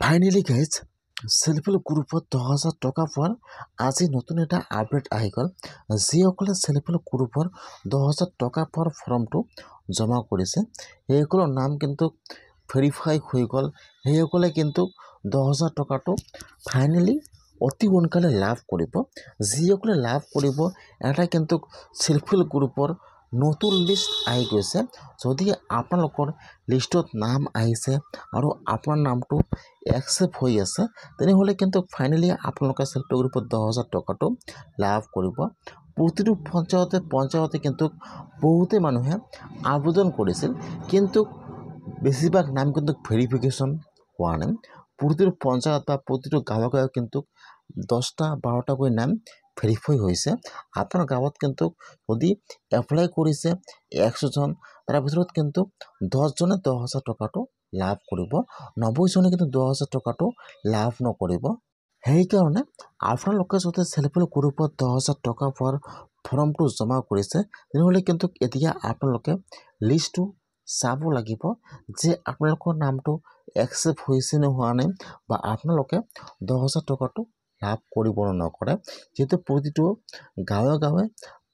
Finally guys, self help গ্ৰুপত 10,000 টকা পোৱাৰ আজি নতুন এটা আপডেট আহি গ'ল। যিসকলে চেল্ফ হেল্প গ্ৰুপৰ 10,000 টকা পোৱাৰ ফৰ্মটো জমা কৰিছে, সেইসকলৰ নাম কিন্তু ভেৰিফাই হৈ গ'ল। সেইসকলে কিন্তু 10,000 টকাটো ফাইনেলি অতি সোনকালে লাভ কৰিব। যিসকলে লাভ কৰিব, এটা কিন্তু চেল্ফ হেল্প গ্ৰুপৰ নতুন লিষ্ট আহি গৈছে। যদি আপোনালোকৰ লিষ্টত নাম আহিছে আৰু আপোনাৰ নামটো একচেপ্ট হৈ আছে, তেনেহ'লে কিন্তু ফাইনেলি আপোনালোকে চেল্ফ হেল্প গ্ৰুপত 10,000 টকাটো লাভ কৰিব। প্ৰতিটো পঞ্চায়তে পঞ্চায়তে কিন্তু বহুতে মানুহে আবেদন কৰিছিল, কিন্তু বেছিভাগ নাম কিন্তু ভেৰিফিকেশ্যন হোৱা নাই। প্ৰতিটো পঞ্চায়ত বা প্ৰতিটো গাঁৱে গাঁৱে কিন্তু 10টা 12টাকৈ নাম ভেৰিফাই হৈছে। আপোনাৰ গাঁৱত কিন্তু যদি এপ্লাই কৰিছে 100জন, তাৰ ভিতৰত কিন্তু 10জনে 10,000 টকাটো লাভ কৰিব, 90জনে কিন্তু 10,000 টকাটো লাভ নকৰিব। সেইকাৰণে আপোনালোকে যদি চেল্ফ হেল্প গ্ৰুপত 10,000 টকা পোৱাৰ ফৰ্মটো জমা কৰিছে, তেনেহ'লে কিন্তু এতিয়া আপোনালোকে লিষ্টটো চাব লাগিব যে আপোনালোকৰ নামটো একচেপ্ট হৈছে নে হোৱা নাই বা আপোনালোকে 10,000 টকাটো লাভ কৰিব নকৰে। যিহেতু প্ৰতিটো গাঁৱে গাঁৱে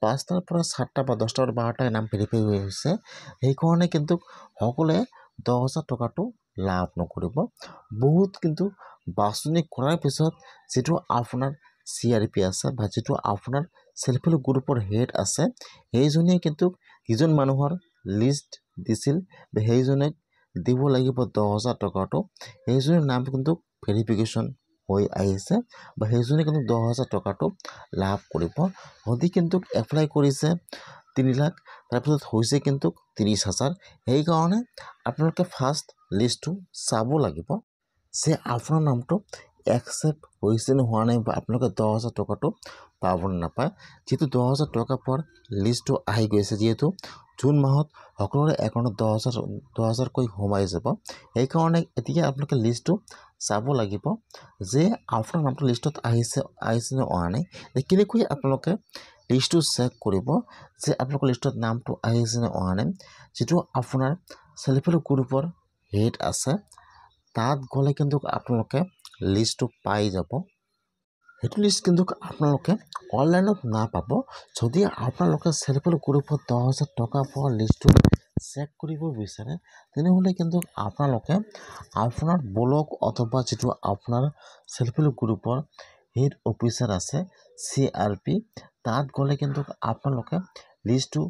5টাৰ পৰা 7টা বা 10টাৰ পৰা 12টা নাম ভেৰিফাই হৈছে, সেইকাৰণে কিন্তু সকলোৱে 10,000 টকাটো লাভ নকৰিব। বহুত কিন্তু বাছনি কৰাৰ পিছত যিটো আপোনাৰ চি আৰ পি আছে বা যিটো আপোনাৰ চেল্ফ হেল্প গ্ৰুপৰ হেড আছে, সেইজনীয়ে কিন্তু যিজন মানুহৰ লিষ্ট দিছিল, সেইজনক দিব লাগিব 10,000 টকাটো। সেইজনীৰ নাম কিন্তু ভেৰিফিকেশ্যন হৈ আহিছে বা সেইজনে কিন্তু 10,000 টকাটো লাভ কৰিব। যদি কিন্তু এপ্লাই কৰিছে 3 লাখ, তাৰপিছত হৈছে কিন্তু 30,000। সেইকাৰণে আপোনালোকে ফাৰ্ষ্ট লিষ্টটো চাব লাগিব যে আপোনাৰ নামটো একচেপ্ট হৈছে নে হোৱা নাই বা আপোনালোকে 10,000 টকাটো পাব নে নাপায়। যিহেতু 10,000 টকা পোৱাৰ লিষ্টটো আহি গৈছে, যিহেতু জুন মাহত সকলোৰে একাউণ্টত 10,000 10,000কৈ সোমাই যাব, সেইকাৰণে এতিয়া আপোনালোকে লিষ্টটো চাব লাগিব যে আপোনাৰ নামটো লিষ্টত আহিছে নে অহা নাই। কেনেকৈ আপোনালোকে লিষ্টটো চেক কৰিব যে আপোনালোকৰ লিষ্টত নামটো আহিছে নে অহা নাই? যিটো আপোনাৰ চেল্ফ হেল্প গ্ৰুপৰ হেড আছে, তাত গ'লে কিন্তু আপোনালোকে লিষ্টটো পাই যাব। সেইটো লিষ্ট কিন্তু আপোনালোকে অনলাইনত নাপাব। যদি আপোনালোকে চেল্ফ হেল্প গ্ৰুপত 10,000 টকা পোৱা লিষ্টটো চেক কৰিব বিচাৰে, তেনেহ'লে কিন্তু আপোনালোকে আপোনাৰ ব্লক অথবা যিটো আপোনাৰ চেল্ফ হেল্প গ্ৰুপৰ হেড অফিচাৰ আছে, চি আৰ পি, তাত গ'লে কিন্তু আপোনালোকে লিষ্টটো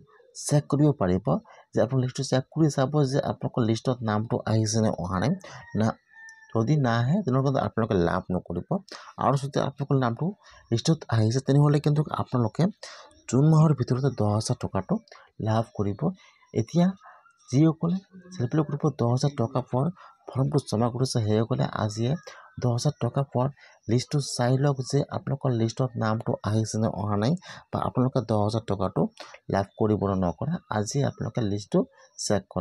চেক কৰিব পাৰিব। যে আপোনাৰ লিষ্টটো চেক কৰি চাব যে আপোনালোকৰ লিষ্টত নামটো আহিছে নে অহা নাই। না যদি নাহে, তেনেহ'লে আপোনালোকে লাভ নকৰিব। আৰু যদি আপোনালোকৰ নামটো লিষ্টত আহিছে, তেনেহ'লে কিন্তু আপোনালোকে জুন মাহৰ ভিতৰতে 10,000 টকাটো লাভ কৰিব। এতিয়া যিসকলে চেল্ফ হেল্প গ্ৰুপত 10,000 টকা পোৱাৰ ফৰ্মটো জমা কৰিছে, সেইসকলে আজিয়ে 10,000 টকা পোৱাৰ লিষ্টটো চাই লওক যে আপোনালোকৰ লিষ্টত নামটো আহিছে নে অহা নাই বা আপোনালোকে 10,000 টকাটো লাভ কৰিব নে নকৰে। আজি আপোনালোকে লিষ্টটো চেক কৰক।